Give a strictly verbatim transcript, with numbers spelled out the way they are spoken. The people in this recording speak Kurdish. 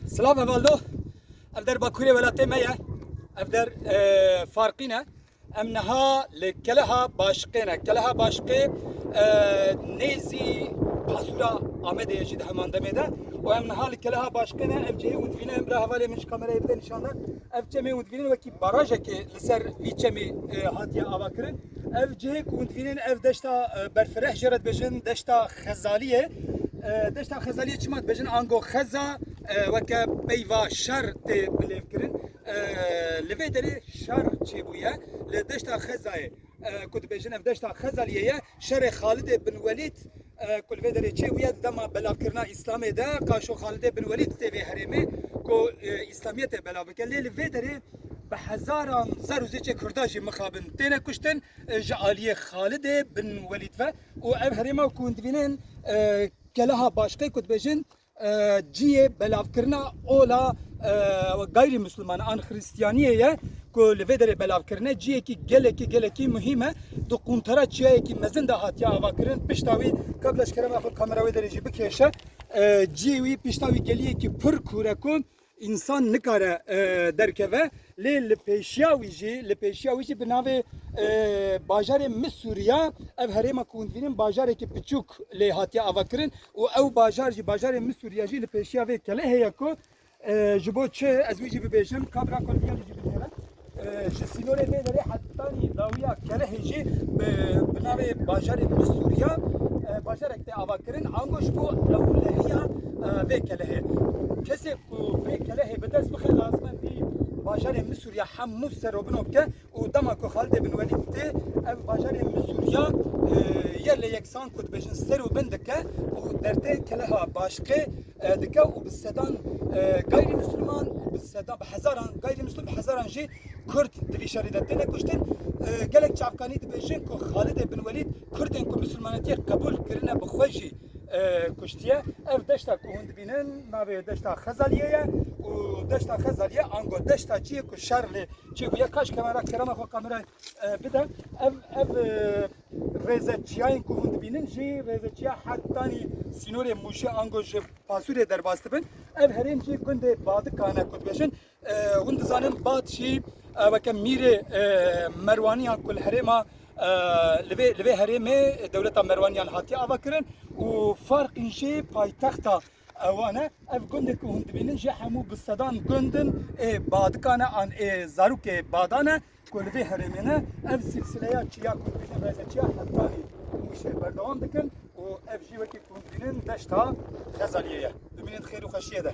Silav hevaldo. Ev der Bakurê welatê me ye. Ev der, e, Farqîn e. Em niha li Keleha Başqê ne. Keleha Başqê, e, nêzî pasûra Amedê ye jî di heman demê de. Û em niha li Keleha Başqê ne. Ev cihê hûn dibînin, em re hevalê min ji kamerayê bide nîşan de. Ev çemê hûn dibînin wekî barajekê li ser vî çemê, e, hatiye avakirin. Ev cihê ku hûn dibînin, ev deşta, e, berfireh jê re dibêjin, deşta Xezaliyê. E, deşta Xezaliyê çima dibêjin ango Xeza, e, weke peyva şer tê bilêvkirin. E, li vê derê şer çêbûye. Li deşta Xezayê, e, ku dibêjin ev deşta Xezaliyê ye, şerê Xalidê bin Welîd, e, ku li vê derê çêbûye, di dema belavkirina Îslamê de, qaşo Xalidê bin Welîd tê vê herêmê ku, e, Îslamiyetê belav bike. Lê li vê derê bi hezaran zer û zêçê Kurda jî mixabin têne kuştin, e, ji aliyê Xalidê bin Welîd ve. Û ev herêma ku hûn dibînin, e, Keleha Başqê ku dibêjin, e, cihê belavkirina ola, e, gayrî Misliman an Xristiyaniyê ye ku li vê derê belavkirine. Cihekî gelekî, gelekî muhîm e. Di quntara çiyayekî mezin de hatiye avakirin. Pişta wî, kabla ji kerema xwe kamera wê derê jî bikêşe. E, cihê wî, pişta wî geliyekî pir kûr e ku însan nikare, e, derkeve. Lê li pêşiya wî jî, li pêşiya wî jî bi navê, e, bajarê Misûriya, ev herêma ku hûn dibînin, bajarekî piçûk lê hatiye avakirin û ew bajar jî, bajarê Misûriya jî li pêşiya vê kelehê ye ku, e, ji bo çi ez wî jî bibêjim, kamera ku li vî jî bigihîne. E, ji sînorê vê derê hetanî dawiya kelehê jî bi, bi navê bajarê Misûriya, e, bajarek tê avakirin, ango ji bo ewlehiya, e, vê kelehê. Kesê ku vê kelehê bi dest bixe, lazim e vî bajarê Misûriya hemû serobino bike û dema ku Xalidê bin Welîd tê, ev bajarê Misûriya, e, yer lê yeksan ku dibêjin serobin dike û dertê Keleha Başqê, e, dike û bi sedan, e, gayrî Misliman û bi sedan, bi hezaran gayrî Mislim, bi hezaran jî Kurd di vî şerî de têne kuştin. E, gelek çavkanî dibêjin ku Xalidê bin Welîd Kurdên ku Mislimanetiyê qebûl kirine bi xwe jî, e, kuştiye. Ev deşta ku hûn dibînin navê deşta Xezaliyê ye û deşta Xezaliyê ango deşta çiyê ku şer lê çêbûye. Kaş kamera kerema xwe kamera, e, bide. Ev, ev, e, rêzeçiyayên ku hûn dibînin jî rêzeçiya hetanî sînorê Mûşê ango ji Pasûrê derbas dibin. Ev herêm jî gundê Badikan e ku dibêjin. E, hûn dizanin Bad jî, e, weke mîrê, e, Merwaniyan ku li herêma, e, li vê, li vê herêmê dewleta Merwaniyan hatiye avakirin û Farqîn jî paytexta, e, wan e. Ev gundê ku hûn dibînin jî hemû bi sedan gund in ê Badikan e an ê zarokê Badan e ku li vê herêmê ne. Ev silsileya çiya ku dibînin, rêzeçiya hetanî Mûşê berdewam dikin û ev jî wekî ku hûn dibînin deşta Xezaliyê ye. Bimînin di xêr û xweşiyê de.